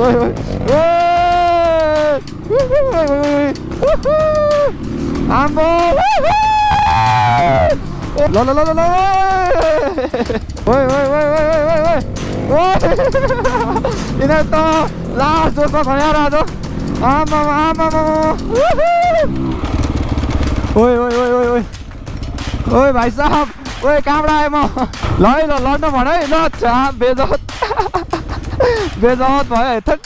आम्बो ल ल ल ल ओइ ओइ ओइ ओइ ओइ ओइ यिनीहरू त लास्ट जोसमा छ यार आज आमा आमा ओइ ओइ ओइ ओइ ओइ ओइ भाइ साहब ओइ कहाँबाट आएँ म ल है ल लड्न भन है ल चा बेजत बेजत भयो है थट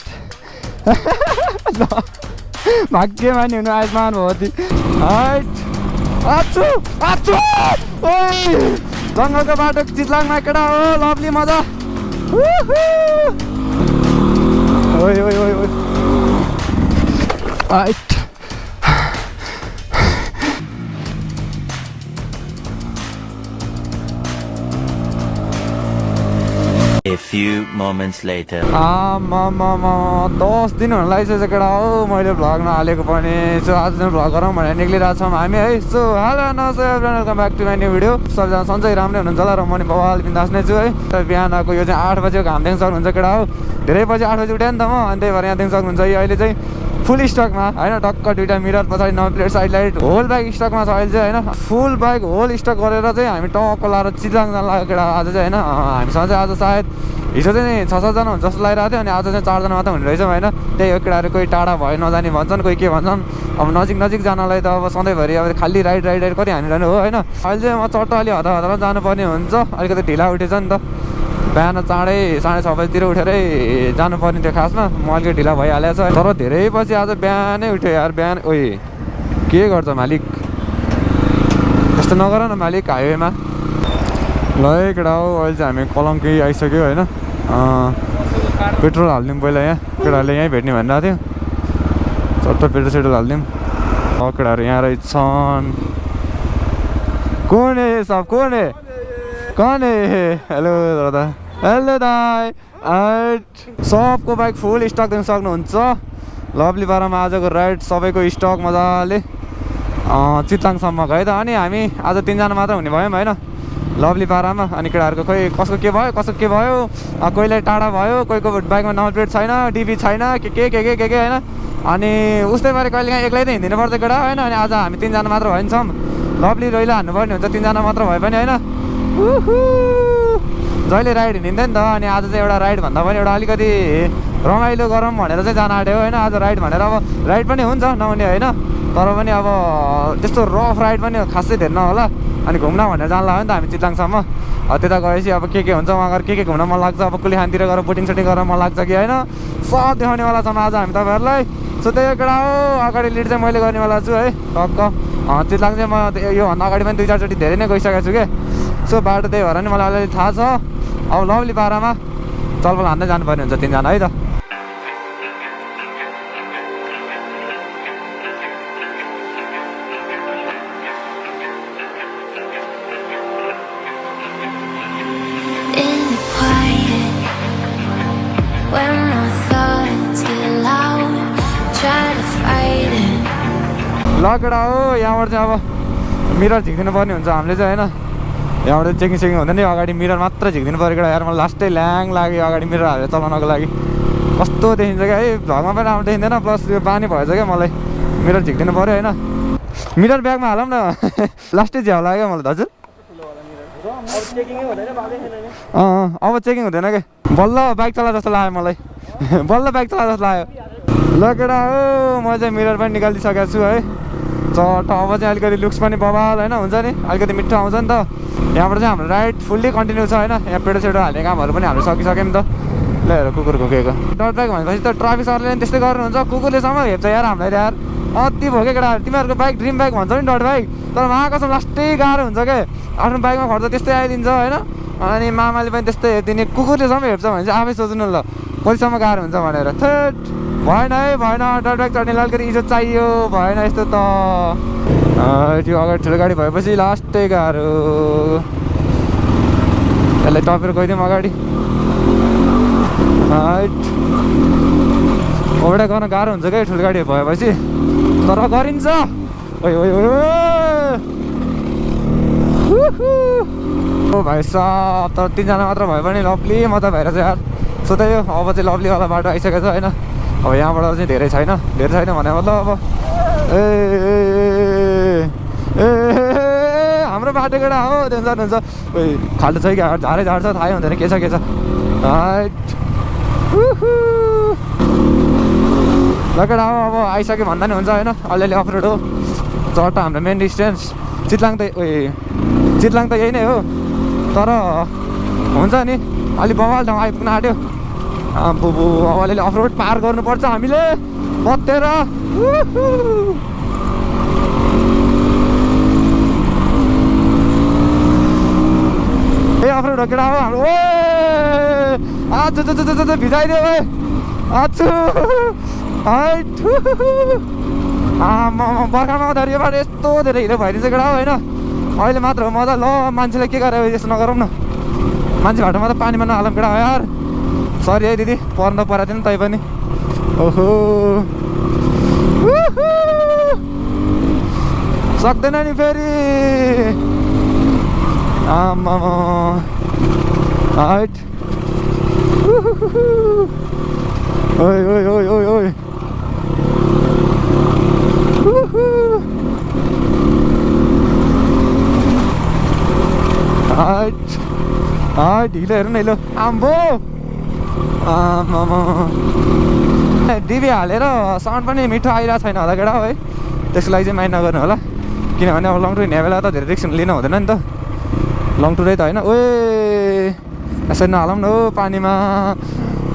भाग्यमानी हुनु आयुष्मान भवती आछु आछु ओइ जङ्गलको बाटो चितलाङमा केटा हो लभली मजा ओइ ओइ ओइ ओइ आइट A few moments later. 10 दिन हुन लागिसकेको केटा हो मैले भ्लग नहालेको पनि सो आज दिन भ्लग गरौँ भनेर निक्लिरहेको छौँ हामी है सो हेलो नमस्ते everyone welcome back to my new video सबैजना सन्चै राम्रै हुनुहुन्छ होला र म नि बवाल बिन्दास नै छु है बिहानको यो चाहिँ 8 बजेको घाम देख्न सक्नुहुन्छ केटा हो धेरै पछि 8 बजी उठ्यो नि त म अनि त्यही भएर यहाँ देख्न सक्नुहुन्छ यो अहिले चाहिँ फुल स्टकमा होइन टक्क दुइटा मिरर पछाडि number plate side light whole bike स्टकमा छ अहिले चाहिँ होइन फुल बाइक होल स्टक गरेर चाहिँ हामी टक्क लाएर चितलाङ जान लाग्यो केटा आज चाहिँ होइन हामीसँग चाहिँ आज सायद हिजो चाहिँ 6-7 जना हुन्छ जस्तो लागिरहेको थियो अनि आज चाहिँ 4 जना मात्र हुने रहेछौँ होइन त्यही हो केटाहरू कोही टाढा भयो नजाने भन्छन् कोही के भन्छन् अब नजिक नजिक जानलाई त अब सधैँभरि अब खालि राइड राइड राइड कति हानिरहनु हो होइन अहिले चाहिँ म चट्ट अलि हतार हतार जानुपर्ने हुन्छ अलिकति ढिला उठेछ नि त बिहान चाँडै 6:30 बजीतिर उठेरै जानुपर्ने थियो खासमा म अलिकति ढिला भइहालेको छ तर धेरै पछि आज बिहानै उठ्यो यार बिहान ओइ के गर्छ मालिक त्यस्तो नगर न मालिक हाइवेमा ल है केटा हो अहिले चाहिँ हामी कलङ्की आइसक्यो होइन पेट्रोल हालिदिउँ पहिला यहाँ केटाहरूले यहीँ भेट्ने भनिरहेको थियो चट्ट पेट्रोल सेट्रोल हालिदिउँ केटाहरू यहाँ रहेछन् कौन है सब कौन है कौन है हेलो दादा हेलो दाई सबको बाइक फुल स्टक देख्न सक्नुहुन्छ लभली पारामा आजको राइड सबैको स्टक मजाले चितलाङसम्मको है त अनि हामी आज 3 जना मात्र हुने भयौँ होइन लभली पारामा अनि केटाहरूको खोइ कसको के भयो कोहीलाई टाढा भयो कोहीको बाइकमा नम्बर प्लेट छैन डिबी छैन के होइन अनि उस्तै बारे कहिले काहीँ एक्लै त हिँडिदिनु पर्छ केटा होइन अनि आज हामी 3 जना मात्र भइन्छौँ लभली रैला हान्नुपर्ने हुन्छ 3 जना मात्र भए पनि होइन जहिले राइड हिँड्दैन नि त अनि आज चाहिँ एउटा राइड भन्दा पनि एउटा अलिकति रमाइलो गरौँ भनेर चाहिँ जान आँट्यो होइन आज राइड भनेर अब राइड पनि हुन्छ नहुने होइन तर पनि अब त्यस्तो रफ राइड पनि खासै धेरै नहोला अनि घुम्न भनेर जान लाग्यो नि त हामी चितलाङसम्म त्यता गएपछि अब के हुन्छ उहाँ गएर के घुम्न मन लाग्छ अब कुलीखानतिर गएर बोटिङ सोटिङ गर्न मन लाग्छ कि होइन सब देखाउनेवाला छौँ आज हामी तपाईँहरूलाई सो त्यही केटा हो अगाडि लिड चाहिँ मैले गर्नेवाला छु है टक्क चितलाङ चाहिँ म योभन्दा अगाडि पनि 2-4 चोटि धेरै नै गइसकेको छु कि सो बाटो त्यही भएर नि मलाई अलिअलि थाहा छ अब लभली पारामा चलपल हान्दै जानुपर्ने हुन्छ 3 जना है त ल केटा हो यहाँबाट चाहिँ अब मिरर झिक्दिनु पर्ने हुन्छ हामीले चाहिँ होइन यहाँबाट चेकिङ हुँदैन अगाडि मिरर मात्र झिक्दिनु पऱ्यो केटा यार मलाई लास्टै ल्याङ लाग्यो अगाडि मिरर हालेर चलाउनको लागि कस्तो देखिन्छ क्या है भ्लगमा पनि राम्रो देखिँदैन प्लस यो बानी भएछ क्या मलाई मिरर झिक्दिनु पऱ्यो होइन मिरर ब्यागमा हालौँ न लास्टै झ्याउ लाग्यो मलाई दाजु अब चेकिङ हुँदैन क्या बल्ल बाइक चला जस्तो लाग्यो मलाई बल्ल बाइक चला जस्तो लाग्यो ल केटा हो म चाहिँ मिरर पनि निकालिदिइसकेको छु है चट्ट अब चाहिँ अलिकति लुक्स पनि बवाल होइन हुन्छ नि अलिकति मिठो आउँछ नि त यहाँबाट चाहिँ हाम्रो राइड फुल्ली कन्टिन्यू छ होइन यहाँ पेट्रोल सेट्रोल हाल्ने कामहरू पनि हामीले सकिसक्यौँ नि त ल हेर कुकुर घुकेको डट बाइक भनेपछि त ट्राफिक सरले पनि त्यस्तै गर्नुहुन्छ कुकुरलेसम्म हेप्छ यार हामीलाई यार अति भोगे केटाहरू तिमीहरूको बाइक ड्रिम बाइक भन्छ नि डट बाइक तर महाकसम लास्टै गाह्रो हुन्छ क्या आफ्नो बाइकमा खर्च त्यस्तै आइदिन्छ होइन अनि मामाले पनि त्यस्तै हेरिदिने कुकुरलेसम्म हेप्छ भने चाहिँ आफै सोच्नु ल कतिसम्म गाह्रो हुन्छ भनेर थेट भएन है भएन डट बाइक चढ्ने अलिकति इज्जत चाहियो भएन यस्तो त त्यो अगाडि ठुलो गाडी भएपछि लास्टै गाह्रो यसलाई टपेर गइदिउँ अगाडि ओभरटेक गर्न गाह्रो हुन्छ क्या ठुलो गाडी भएपछि तर गरिन्छ ओ भाइ साहब तर 3 जना मात्र भयो भने लभली मजा भएर चाहिँ यार सो त्यही हो अब चाहिँ लभलीवाला बाटो आइसकेको छ होइन अब यहाँबाट चाहिँ धेरै छैन भने मतलब अब ए हाम्रो बाटो केटा हो टेन्सन हुन्छ खाल्टो छ कि झारै झार छ थाहै हुँदैन के छ ल केटा हो अब आइसक्यो भन्दा नि हुन्छ होइन अलिअलि अफरोड हो चट्ट हाम्रो मेन डिस्टेन्स चितलाङ त यही नै हो तर हुन्छ नि अलिक बवाल ठाउँ आइपुग्न आँट्यो बुबु अब अलिअलि अफरोड पार गर्नुपर्छ हामीले बत्तेर ए अफरोड हो केटा हो हाम्रो ओ आज भिजाइदियो है आछु बर्खामा आउँदाखेरि यो बाटो यस्तो धेरै हिलो भइदिन्छ केटा हो होइन अहिले मात्र हो मजा ल मान्छेले के गरेर यस्तो नगरौँ न मान्छे घाटोमा त पानीमा नहालौँ केटा हो यार सरी है दिदी पर्न परेको थियो नि तै पनि ओहो सक्दैन नि फेरि आमा हाइट ओइ ओइ ओइ ओइ ओइ हाइट ढिलो हेर्नु न हिलो आम्बो आमा डिबी हालेर साउन्ड पनि मिठो आइरहेको छैन होला केटा हो है त्यसको लागि चाहिँ माइन्ड नगर्नु होला किनभने अब लङ टुर हिँड्ने बेला त धेरै रिस्क लिनु हुँदैन नि त लङ टुरै त होइन ओए यसरी नहालौँ न हो पानीमा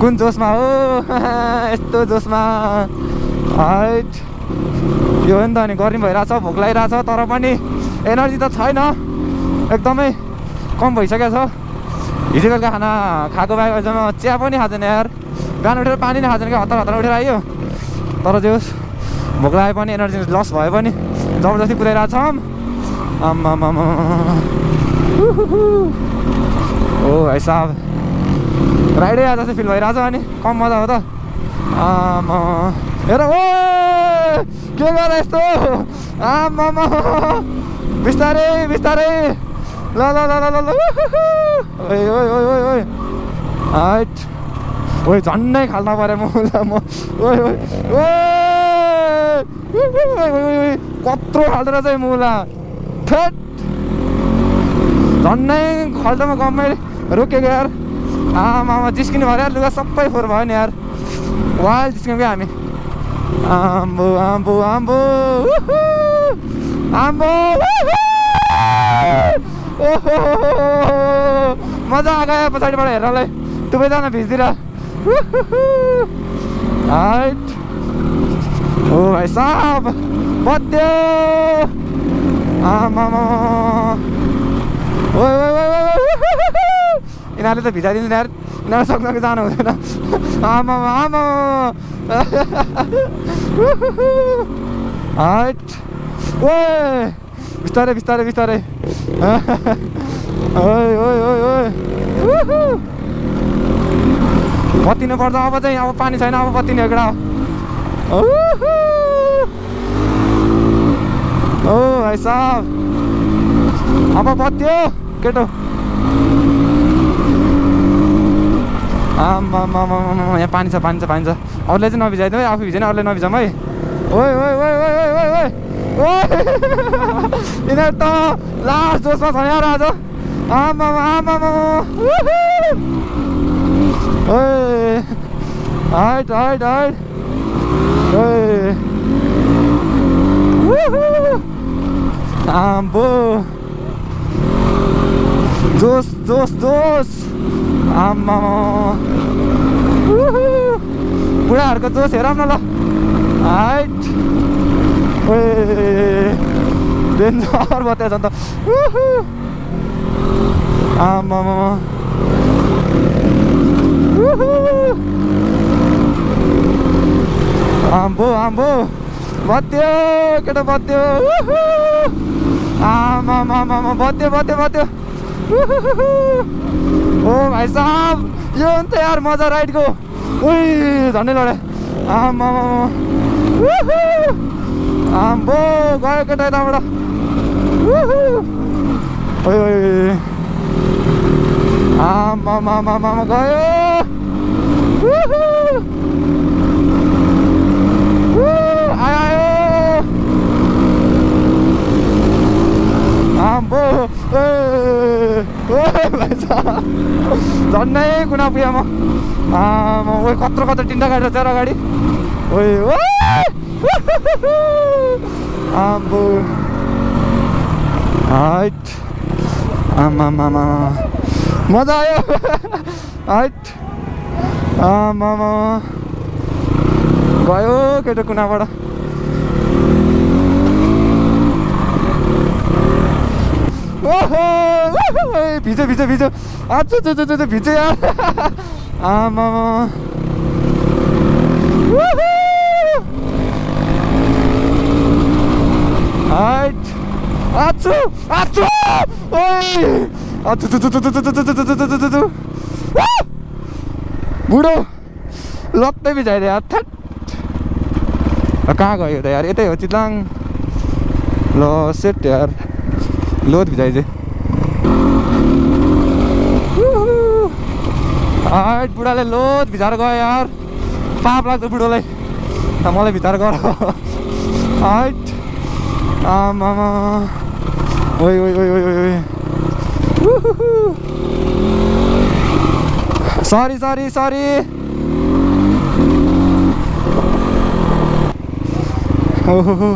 कुन जोसमा हो यस्तो जोसमा हाइट यो हो नि त अनि गर्मी भइरहेछ भोक लागिरहेछ तर पनि एनर्जी त छैन एकदमै कम भइसकेको छ हिजो बेलुका खाना खाएको बाहेक अहिलेसम्म चिया पनि खाँदैन यार बिहान उठेर पानी नै खाँदैन क्या हतार उठेर आइयो तर जो भोक लागे पनि एनर्जी लस भए पनि जबरजस्ती कुदाइरहेको छौँ आम्मा ओ भाइ साहब राइडै आज जस्तो फिल भइरहेछ अनि कम मजा हो त आमा हेर ओ के गर यस्तो आमा बिस्तारै बिस्तारै ल ल ल ल ल ओइ ओइ ओइ ओइ ओइ हाइट ओइ झन्डै खाल्न पऱ्यो म ओइ ओइ ओइ कत्रो खाल्दो रहेछ मुला फेट झन्डै खल्टोमा गम्मै रोकेको यार आमा जिस्किनु भयो यार लुगा सबै फोहोर भयो नि यार वाइल जिस्क्यौँ क्या हामी आम्बो आम्बो आम्बो आम्बो मजा आयो पछाडिबाट हेर्नलाई दुवैजना भिजदिएर हाइट ओ भाइ साहब बत्यो आमा ओइ ओइ ओइ यिनीहरूले त भिजाइदिन्छ यार यिनीहरू सक्नको जानु हुँदैन आमा आमा हाइट ओइ बिस्तारै बिस्तारै बिस्तारै ओइ ओइ ओइ ओइ बत्तिनु पर्छ अब चाहिँ अब पानी छैन अब बत्तिनु एउटा ओ भाइ साहब अब बत्यो केटो आमा यहाँ पानी छ पानी छ पानी छ अरूले चाहिँ नभिजाइदिउँ है आफू भिजेन अरूले नभिजाउँ है ओइ ओइ ओइ ओइ ओइ ओइ ओइ यिनीहरू त लास्ट जोसमा छ यार आज आमा आमा ओइ हाइट हाइट हाइट आम्बो जोस जोस जोस आमा बुढाहरूको जोस हेरौँ न ल हाइट डेन्जर बत्या छ नि त आमा आम्बो आम्बो बत्यो केटा बत्यो आमा बत्यो बत्यो बत्यो ओ भाइ साहब यो हो नि त यार मजा राइडको उही झन्डै लडे आमा आम्बो गयो केटा यताबाट आमा गयो आम्बो झन्नै कुना पुगेँ म कत्रो कत्रो टिन्डा गाडी रहेछ र अगाडि आम्बो हाइट आमा मजा आयो हाइट आमा गयो केटो कुनाबाट ओहो भिजो भिजो भिजो आच्छा भिजो यार आमा हाइट आच्छु आच्छु बुढो लत्तै भिजाइदियो यार कहाँ गयो त यार यतै हो चितलाङ ल सेट यार लोत भिजाइदिए हाइट बुढाले लोत भिजाएर गयो यार पाप लाग्दो बुढोलाई मलाई भिजाएर गर हाइट आमा ओइ ओइ ओइ ओइ ओइ सरी सरी सरी ओहो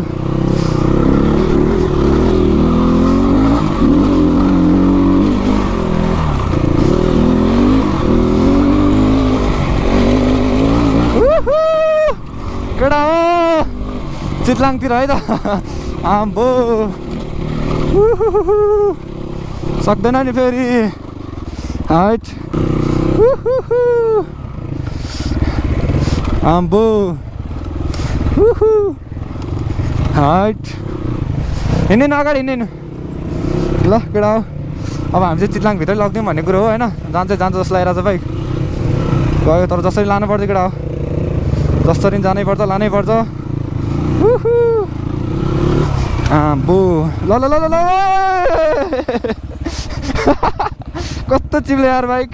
केटा हो चितलाङतिर है त आम्बो सक्दैन नि फेरि हाइट आम्बो हाइट हिँड्नु अगाडि हिँड्नु ल केटा हो अब हामी चाहिँ चितलाङभित्रै लगिदिउँ भन्ने कुरो हो होइन जान्छ जस्तो लागिरहेको छ बाइक गयो तर जसरी लानुपर्छ केटा हो जसरी जानै पर्छ लानै पर्छ आम्बो ल ल ल ल कस्तो चिप्ले यार बाइक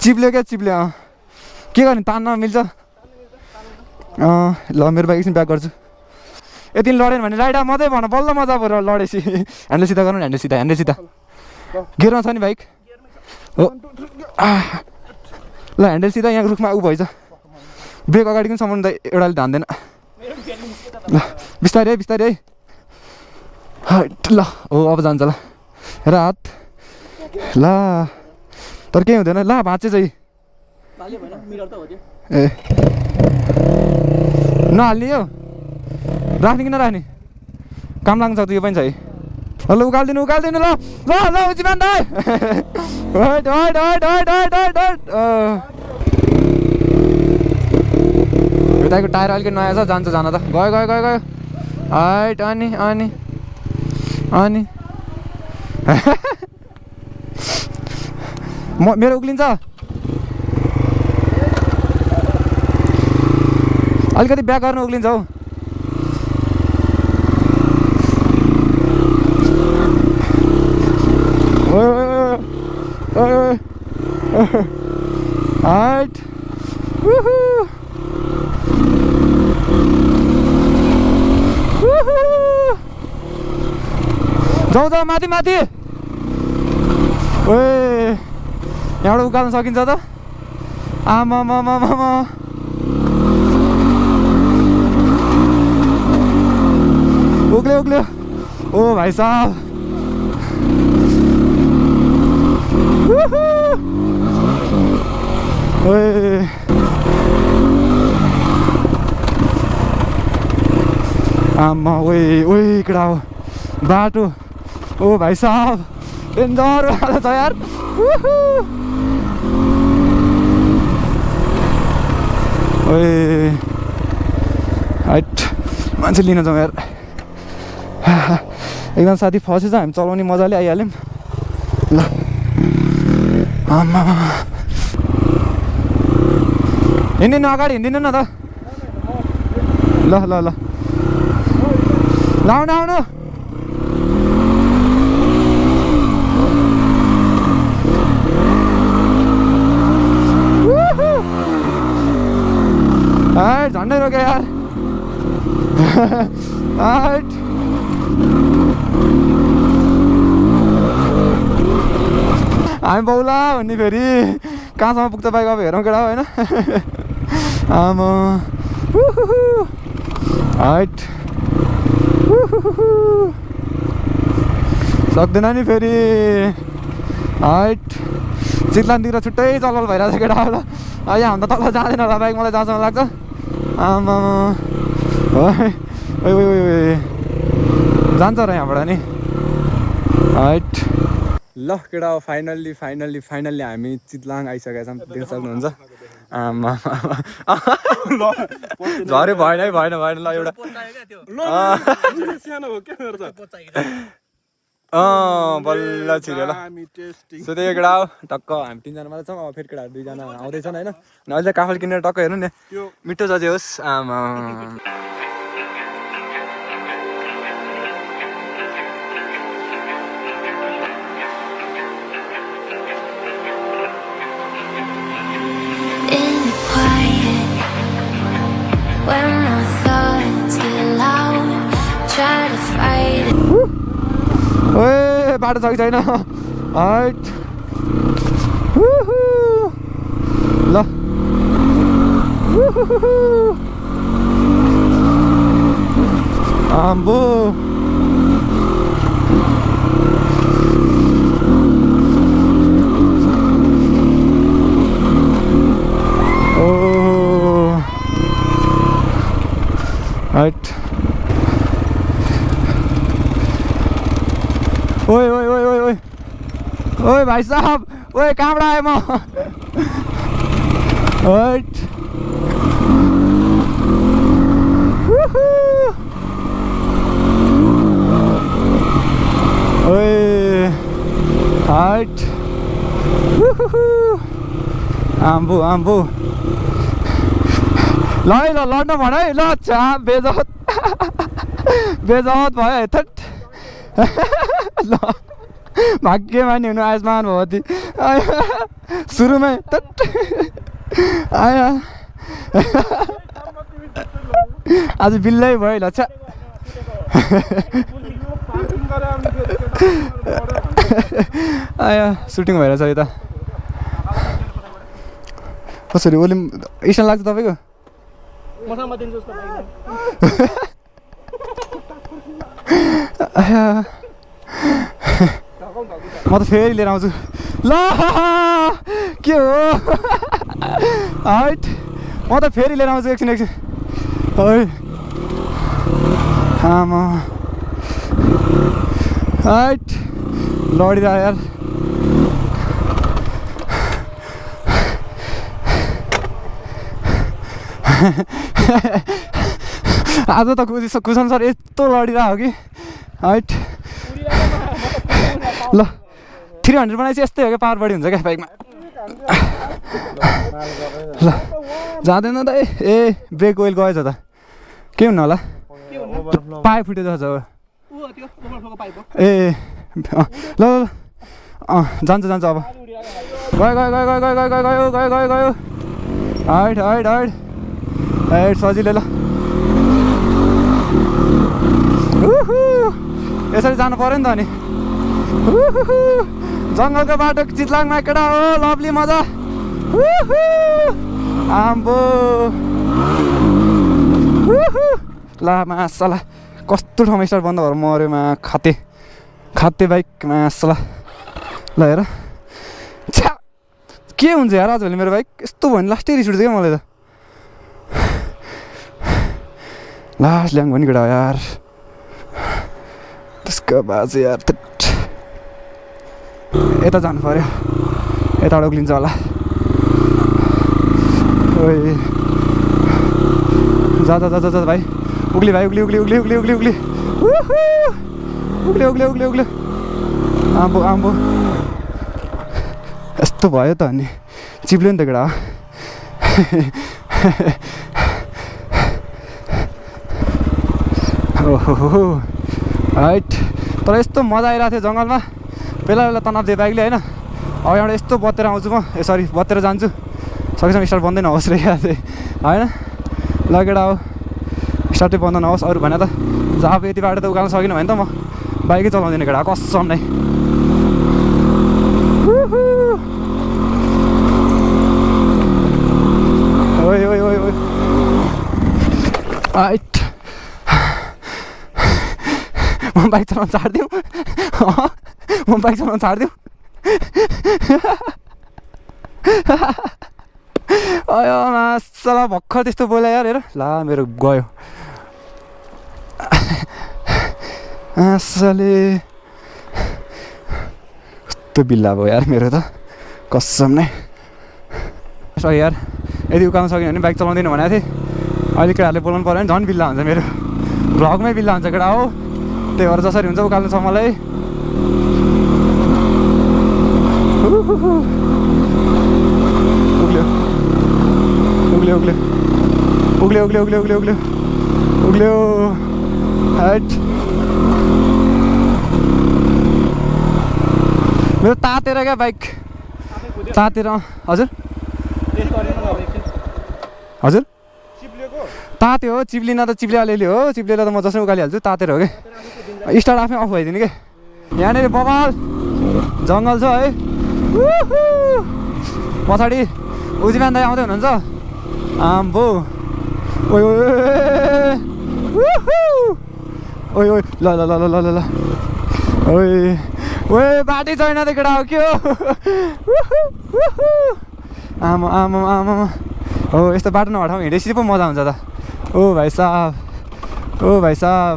चिप्ल्यो क्या चिप्ल्यो के गर्ने तान्न मिल्छ ल मेरो बाइक एकछिन ब्याक गर्छु यति लडेन भने राइड मात्रै भन बल्ल मजा पऱ्यो लडेपछि ह्यान्डल सिधा गर्नु ह्यान्डल सिधा गियरमा छ नि बाइक हो ल ह्यान्डल सिधा यहाँ रुखमा ऊ भएछ ब्रेक अगाडिको सम्म त एउटाले धान्दैन ल बिस्तारै है बिस्तारै है ल हो अब जान्छ ल रात ल तर केही हुँदैन ल भाँचे चाहिँ ए नहाल्ने यो राख्ने कि नराख्ने काम लाग्छ त यो पनि छ है ल उकालिदिनु ल ल ल उजीमान दाइ height height height height height height height यताको टायर अलिकति नयाँ छ जान्छ जान त गयो गयो गयो गयो हाइट अनि अनि अनि मेरो उक्लिन्छ अलिकति ब्याक गर्नु उक्लिन्छ हौ हाइट जाउँ जाउँ माथि माथि ओए यहाँबाट उकाल्न सकिन्छ त आमा उक्ल्यो उक्ल्यो ओ भाइ साहब ओए आमा ओए ओए केटा हो बाटो ओ भाइ साहब डेन्जर वाला छ यार ओए हाइट मान्छे लिन जाउँ यार एकदम साथी फसेछ हामी चलाउने मजाले आइहाल्यौँ ल आमा हिँड्नु अगाडि हिँड्दिनु न त ल ल ल आउनु आउनु हाइट हामी बौला भन्ने फेरि कहाँसम्म पुग्छ बाइक अब हेरौँ केटा होइन आमा हाइट सक्दैन नि फेरि हाइट चितलानतिर छुट्टै चलल भइरहेको छ केटा होला यहाँ हामी त तल जाँदैन होला बाइक मलाई जहाँसम्म लाग्छ आमा जान्छ र यहाँबाट नि हाइट ल केटा फाइनल्ली हामी चितलाङ आइसकेका छौँ देख्न सक्नुहुन्छ आमा झरे भएन ल एउटा बल्ल छिर्यो ल सो त्यही केटा हो टक्क हामी 3 जना मात्रै छौँ अब फेरि केटाहरू 2 जना आउँदैछन् होइन अहिले काफल किनेर टक्क हेर्नु नि मिठो जजे होस् आमा ओए बाटो छ कि छैन हाइट ल आम्बो ओ हाइट ओए ओए ओए ओए ओए ओए भाई साहब ओए कहाँबाट आएँ म हाइट ओए हाइट आम्बो आम्बो ल है ल लड्न भन है ल चा बेजत भयो हेथट ल भाग्यमानी हुनु आयुष्मान भवती सुरुमै तट आया आज बिल्लै भयो ल छा आया सुटिङ भइरहेछ यता कसरी ओली स्ट्यान्ड लाग्छ तपाईँको म त फेरि लिएर आउँछु ल के हो हाइट म त फेरि लिएर आउँछु एकछिन है आमा हाइट लडिरह यार आज त कुसन सर यस्तो लडिरहेको कि हाइट ल 300 बनाएपछि यस्तै हो क्या पावर बढी हुन्छ क्या बाइकमा ल जाँदैन त ए ब्रेक ओइल गएछ त के हुन्न होला पाइप फुटेछ ए ल जान्छ अब गयो हाइट सजिलो ल यसरी जानु पर्यो नि त अनि जङ्गलको बाटो चितलाङमा केटा हो लभली मजा आम्बो ला मासला कस्तो ठाउँमा स्टार्ट बन्द भएर मऱ्यो मा खाते बाइक मासला ल हेर छ्या के हुन्छ यार आजभोलि मेरो बाइक यस्तो भयो भने लास्टै रिस उठ्छ क्या मलाई त लास्ट ल्याङ भने केटा हो यार त्यसको बाजे यार यता जानु पर्यो यताबाट उक्लिन्छ होला ओए जा भाइ उक्ली भाइ उक्ली आम्बो यस्तो भयो त अनि चिप्ल्यो नि त केटा ओहो हाइट तर यस्तो मजा आइरहेको थियो जङ्गलमा बेला तनाव दियो बाइकले होइन अब यहाँबाट यस्तो बत्तेर आउँछु म बत्तेर जान्छु सकेसम्म स्टार्ट बन्दैन होस् रहेको थिएँ होइन ल केटा हो स्टार्टै बन्द नहोस् अरू भने त जहाँ यति बाटो त उकाल्न सकिनँ भने त म बाइकै चलाउँदिनँ केटा कसम नै ओइ ओइ ओइ ओइ आइट म बाइक चलाउन छाडिदिउँ म बाइक चलाउन छाडिदिउँ अयो मासला भर्खर त्यस्तो बोला यार हेर ला मेरो गयो आसले कस्तो बिल्ला भयो यार मेरो त कसम नै सही यार यदि उकाल्न सकियो भने बाइक चलाउँदिनँ भनेको थिएँ अहिले केटाहरूले बोलाउनु पऱ्यो भने झन् बिल्ला हुन्छ मेरो भ्लगमै बिल्ला हुन्छ केटा हो त्यही भएर जसरी हुन्छ उकाल्नु छ मलाई उग्ल्यो उग्ल्यो उग्ल्यो उग्ल्यो उग्ल्यो उग्ल्यो उग्ल्यो उग्ल्यो उग्ल्यो हाइट मेरो तातेर क्या बाइक तातेर हजुर हजुर तात्यो हो चिप्लिन त चिप्ले अलिअलि हो चिप्लेर त म जसरी उकालिहाल्छु तातेर हो कि स्टार्ट आफै अफ भइदिने कि यहाँनिर बबाल जङ्गल छ है पछाडि उजिमान दाइ आउँदै हुनुहुन्छ आम्बो ओइ ओइ ओइ ओइ ल ल ल ल ल ल ओइ ओए बाटै छैन त केटा हो के हो आमा आमा आमा हो यस्तो बाटो नभएको ठाउँमा हिँडेपछि पो मजा हुन्छ त ओ भाइ साहब ओ भाइ साहब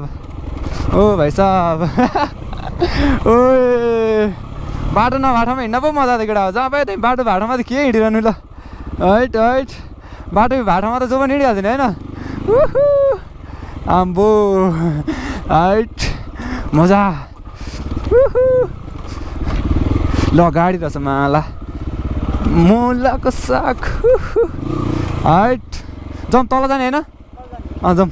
ओ भाइ साहब ओए बाटो नभएको ठाउँमा हिँड्न पो मजा त केटा हो जहाँ पायो त्यही बाटो भएको ठाउँमा त के हिँडिरहनु ल हैट हैट बाटो भएको ठाउँमा त जो पनि हिँडिहाल्छ नि होइन आम्बो हैट मजा ल गाडी रहेछ माला मुलाको साग हाइट जाउँ तल जाने होइन जाउँ